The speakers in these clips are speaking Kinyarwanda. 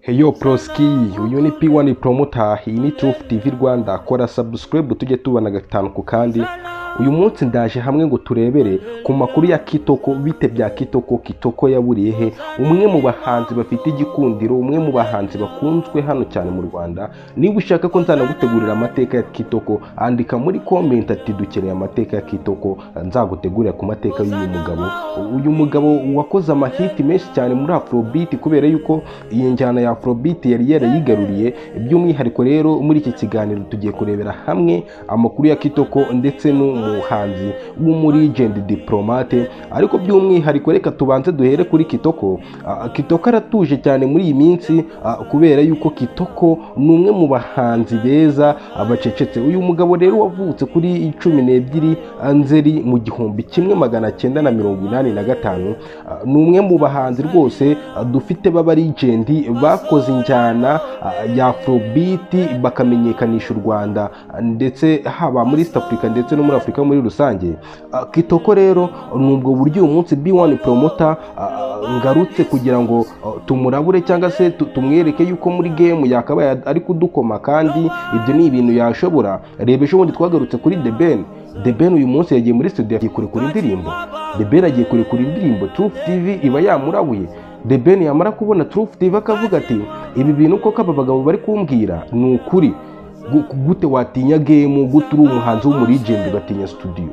Heyo Proski, uyu ni P1 Promoter, iyi ni Truth TV Rwanda, kora subscribe tujye tubana gatanu ku kandi. Uyu munsi ndaje hamwe ngo turebere ku makuru ya Kitoko, bite bya Kitoko, Kitoko yaburiye he? Umwe mu bahanzi bafite igikundiro, umwe mu bahanzi bakunzwe hano cyane mu Rwanda. Niba ushaka ko nzanagutegurira amateka ya Kitoko, andika muri comment ati dukeneye amateka ya Kitoko, nzagutegurira ku mateka y'uyu mugabo. Uyu mugabo wakoze amahiti menshi cyane muri Afrobeat, kubera yuko iyi njyana ya Afrobeat yari yarayigaruriye. By'umwihariko rero muri iki kiganiro tugiye kurebera hamwe amakuru ya Kitoko ndetse n'umuhanzi w'umulegend Diplomate. Ariko by'umwihariko reka tubanze duhere kuri Kitoko. Kitoko aratuje cyane muri iyi minsi, kubera yuko Kitoko ni umwe mu bahanzi beza bacecetse. Uyu mugabo rero wavutse kuri 12 Nzeri mu 1985, ni umwe mu bahanzi rwose dufite b'abalegend bakoze injyana ya Afrobeat bakamenyekanisha u Rwanda, ndetse haba muri East Africa ndetse no muri Afurika muri rusange. Kitoko rero ni ubwo buryo uyu munsi B1 Promoter ngarutse kugira ngo tumurabure cyangwa se tumwereke yuko muri game yakabaye ari kudukoma, kandi ibyo ni ibintu yashobora. Reba ejo bundi twagarutse kuri The Ben. The Ben uyu munsi yagiye muri studio, agiye kurekura indirimbo. The Ben agiye kurekura indirimbo, Truth TV iba yamurabuye. The Ben yamara kubona Truth TV akavuga ati ibi bintu koko aba bagabo bari kumbwira ni ukuri. Gute watinya game? Gute uri umuhanzi w'umulegend ugatinya studio?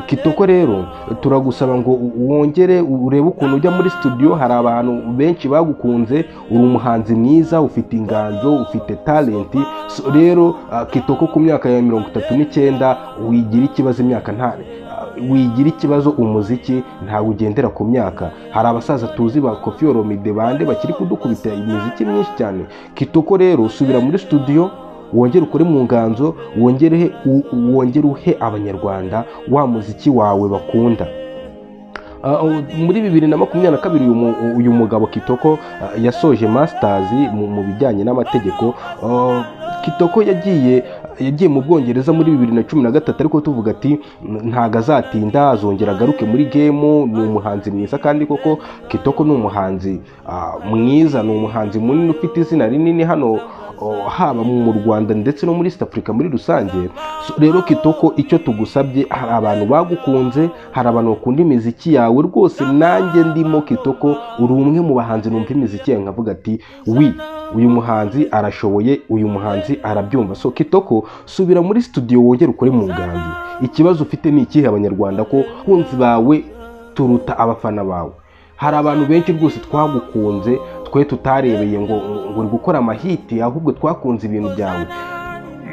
Kitoko rero turagusaba ngo wongere urebe ukuntu ujya muri studio. Hari abantu benshi bagukunze, uri umuhanzi mwiza, ufite inganzo, ufite talent. So, rero Kitoko ku myaka ya 39 wigira ikibazo, imyaka nta wigira ikibazo, umuziki ntabwo ugendera ku myaka. Hari abasaza tuzi ba Koffi Olomide bande bakiri kudukubita imiziki myinshi cyane. Kitoko rero subira muri studio, wongere ukore mu nganzo, wongere uhe abanyarwanda wa muziki wawe bakunda. Muri 2022 uyu mugabo Kitoko yasoje masters mu bijyanye n'amategeko. Kitoko yagiye mu Bwongereza muri 2013, ariko tuvuga ati ntago azatinda, azongera agaruke muri game, ni umuhanzi mwiza. Kandi koko Kitoko ni umuhanzi mwiza, ni umuhanzi munini ufite izina rinini hano, haba mu Rwanda ndetse no muri East Africa muri rusange. So, rero Kitoko icyo tugusabye, hari abantu bagukunze, hari abantu bakunda imiziki yawe rwose, nanjye ndimo. Kitoko uri umwe mu bahanzi numva imiziki yawe nkavuga ati wi uyu muhanzi arashoboye, uyu muhanzi arabyumva. So Kitoko subira muri studio wongere ukore mu nganzo. Ikibazo ufite ni ikihe? Abanyarwanda ko kunzi bawe turuta abafana bawe. Hari abantu benshi rwose twagukunze, twe tutarebeye ngo uri gukora amahiti, ahubwo twakunze ibintu byawe,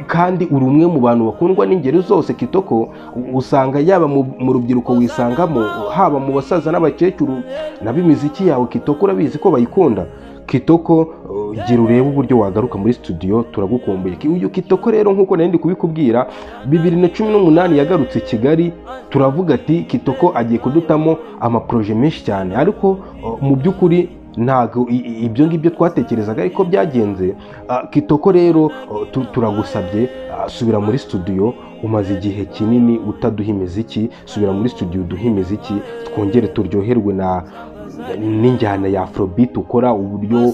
kandi uri umwe mu bantu bakundwa n'ingeri zose. Kitoko usanga yaba mu rubyiruko wisangamo, haba mu basaza n'abakecuru, nabo imiziki yawe Kitoko urabizi ko bayikunda. Kitoko gira urebe uburyo wagaruka muri studio, turagukumbuye. Uyu Kitoko rero nk'uko nari ndi kubikubwira, 2018 yagarutse Kigali, turavuga ati Kitoko agiye kudutamo amaproje menshi cyane, ariko mu by'ukuri ntabwo ibyo ngibyo twatekerezaga ariko byagenze. Kitoko rero turagusabye, subira muri studio, umaze igihe kinini utaduha imiziki, subira muri studio uduhe imiziki, twongere turyoherwe na n'injyana ya Afrobeat ukora, uburyo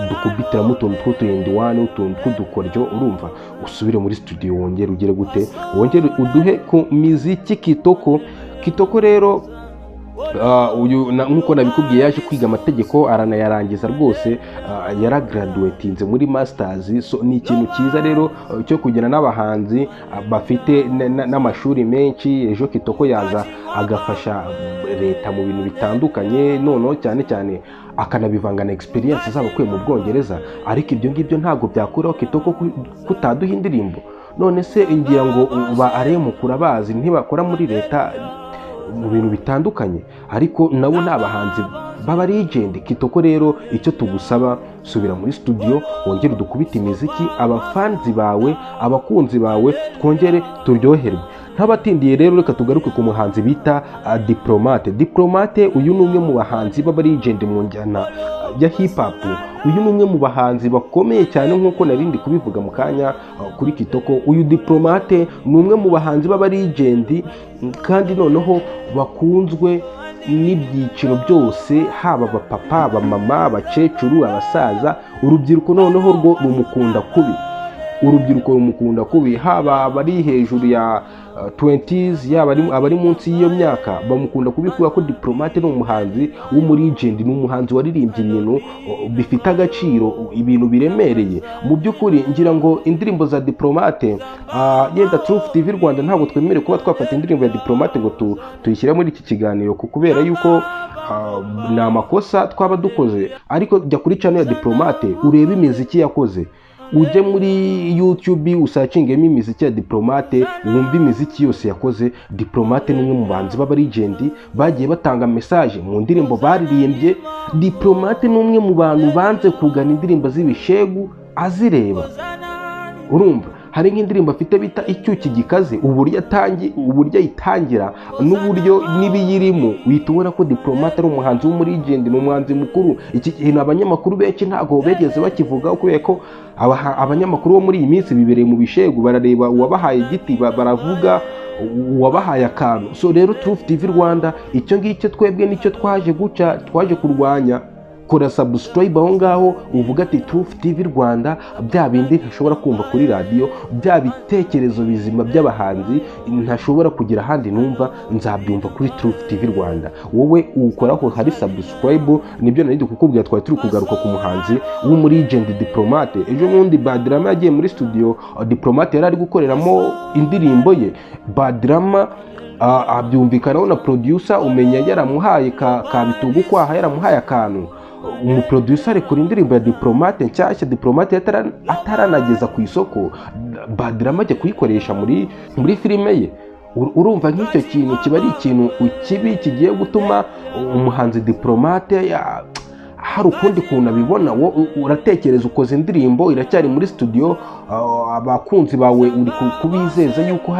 dukubitiramo utuntu tw'utuyendiwani, utuntu tw'udukoryo. Urumva, usubire muri studio wongere ugere gute, wongere uduhe ku miziki Kitoko. Kitoko rero uyu nk'uko nabikubwiye yaje kwiga amategeko aranayarangiza rwose, yaragraduatinze muri masters. So ni ikintu cyiza rero cyo kugira n'abahanzi bafite n'amashuri menshi. Ejo Kitoko yaza agafasha leta mu bintu bitandukanye, noneho cyane cyane akanabivanga na experience zabo akuye mu Bwongereza. Ariko ibyo ngibyo ntabwo byakuraho Kitoko kutaduha indirimbo. None se ngira ngo ba aremukura bazi ntibakora muri leta mu bintu bitandukanye, ariko nabo ni abahanzi baba legend. Kitoko rero icyo tugusaba, subira muri studio wongere udukubite imiziki, abafanzi bawe, abakunzi bawe twongere turyoherwe. Ntabatindiye rero reka tugaruke ku muhanzi bita Diplomate. Diplomate uyu ni umwe mu bahanzi baba legend mu njyana ya hip hop. Uyu ni umwe mu bahanzi bakomeye cyane nk'uko nari ndi kubivuga mu kanya kuri Kitoko. Uyu Diplomate ni umwe mu bahanzi baba legend, kandi noneho bakunzwe n'ibyiciro byose, haba abapapa, abamama, abakecuru, abasaza, urubyiruko noneho rwo rumukunda kubi. Urubyiruko rumukunda kubi, haba abari hejuru ya 20s, yaba abari munsi y'iyo myaka, bamukunda kubi kubera ko Diplomate ni umuhanzi w'umulegend, ni umuhanzi waririmbye ibintu bifite agaciro, ibintu biremereye. Mu by'ukuri ngira ngo indirimbo za Diplomate, yenda Truth TV Rwanda ntabwo twemerewe kuba twafata indirimbo ya Diplomate ngo tuyishyire muri iki kiganiro, kubera yuko ni amakosa twaba dukoze. Ariko jya kuri channel ya Diplomate urebe imiziki yakoze, ujye muri YouTube usacingemo imiziki ya Diplomate, wumve imiziki yose yakoze. Diplomate ni umwe mu bahanzi b'abalegend bagiye batanga message mu ndirimbo baririmbye. Diplomate ni umwe mu bantu banze kugana indirimbo z'ibishegu azireba. Urumva hari nk'indirimbo afite bita Icyuki Gikaze, uburyo uburyo ayitangira n'uburyo n'ibiyirimo, uhita ubona ko Diplomate ari umuhanzi w'umulegend, ni umuhanzi mukuru. Iki kintu abanyamakuru benshi ntabwo begeze bakivugaho, kubera ko abanyamakuru bo muri iyi minsi bibereye mu bishegu, barareba uwabahaye igiti, baravuga uwabahaye akantu. So rero Truth TV Rwanda, icyo ngicyo twebwe nicyo twaje guca, twaje kurwanya. Kora subscribe aho ngaho uvuga ati Truth TV Rwanda, bya bindi ntashobora kumva kuri radiyo, bya bitekerezo bizima by'abahanzi ntashobora kugira ahandi numva, nzabyumva kuri Truth TV Rwanda. Wowe ukoraho hari subscribe. Nibyo nari kukubwira, twari turi kugaruka ku muhanzi w'umulegend Diplomate. Ejo bundi Badrama yagiye muri studio Diplomate yari ari gukoreramo indirimbo ye. Badrama abyumvikanaho na producer, umenya yaramuhaye ka bitugu kwaha, yaramuhaye akantu. Umuproducer arekura indirimbo ya Diplomate nshyashya, Diplomate ataranageza ku isoko, Badrama ajya kuyikoresha muri filime ye. Urumva nk'icyo kintu kiba ari ikintu kibi kigiye gutuma umuhanzi Diplomate hari ukundi kuntu abibona. Uratekereza ukoze indirimbo iracyari muri studio, abakunzi bawe uri kubizeza yuko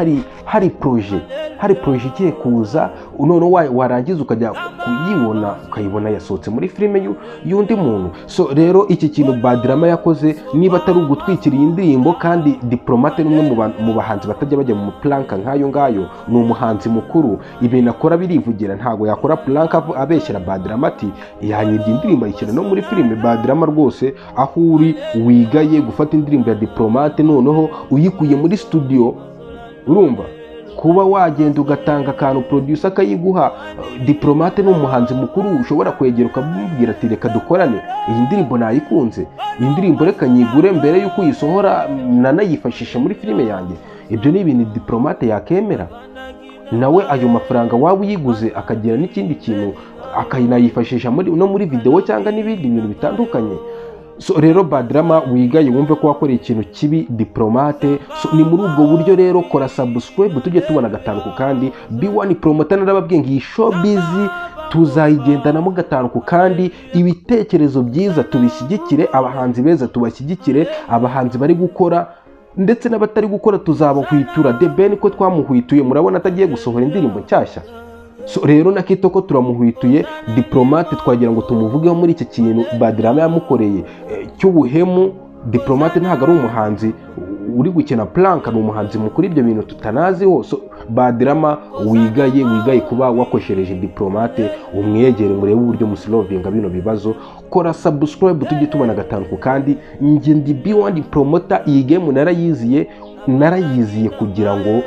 hari projet igiye kuza, noneho warangiza ukajya kuyibona ukayibona yasohotse muri filime y'undi muntu. So rero iki kintu Badrama yakoze, niba atari ugutwikira iyi ndirimbo, kandi Diplomate ni umwe mu bahanzi batajya bajya mu prank nk'ayo ngayo, ni umuhanzi mukuru, ibintu akora birivugira, ntabwo yakora prank abeshyera Badrama ati yanyibye indirimbo ayishyira no muri filime. Badrama rwose aho uri wigaye gufata indirimbo ya Diplomate noneho uyikuye muri studio. Urumva kuba wagenda ugatanga akantu producer akayiguha. Diplomate ni umuhanzi mukuru ushobora kwegera ukamubwira ati reka dukorane, iyi ndirimbo nayikunze, iyi ndirimbo reka nyigure mbere y'uko uyisohora nanayifashisha muri filime yanjye. Ibyo ni ibintu Diplomate yakemera, nawe ayo mafaranga waba uyiguze akagira n'ikindi kintu akanayifashisha no muri video cyangwa n'ibindi bintu bitandukanye. So rero Badrama wigaye, wumve ko wakoreye ikintu kibi Diplomate. So ni muri ubwo buryo rero, kora subscribe tujye tubona gatanu ku kandi. B1 Promoter narababwiye ngo iyi showbiz tuzayigendanamo gatanu ku kandi. Ibitekerezo byiza tubishyigikire, abahanzi beza tubashyigikire, abahanzi bari gukora ndetse n'abatari gukora tuzabahwitura. The Ben ko twamuhwituye, murabona atagiye gusohora indirimbo nshyashya. So rero na Kitoko turamuhwituye. Diplomate twagira ngo tumuvugeho muri iki kintu Badrama yamukoreye cy'ubuhemu. Diplomate ntabwo ari umuhanzi uri gukina prank, ni umuhanzi mukuru, ibyo bintu tutanaziho. So Badrama wigaye, wigaye kuba wakoshereje Diplomate, umwegere murebe uburyo musolvinga bino bibazo. Kora subscribe tujye tubona gatanu ku kandi. Njye ndi B1 Promoter, iyi game narayiziye, narayiziye kugira ngo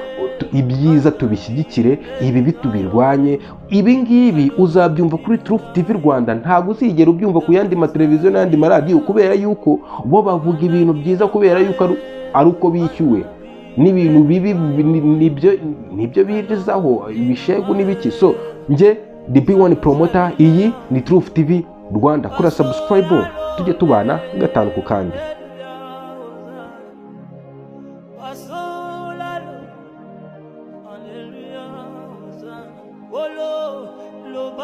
ibyiza tubishyigikire, ibibi tubirwanye. Ibi ngibi uzabyumva kuri Truth TV Rwanda, ntabwo uzigera ubyumva ku yandi mateleviziyo n'ayandi maradiyo, kubera yuko bo bavuga ibintu byiza kubera yuko ari uko bishyuwe, n'ibintu bibi nibyo birizaho ibishegu n'ibiki. So njye the B1 Promoter, iyi ni Truth TV Rwanda. Kora subscribe tujye tubana gatanu ku kandi. Hallelujah, Hosanna.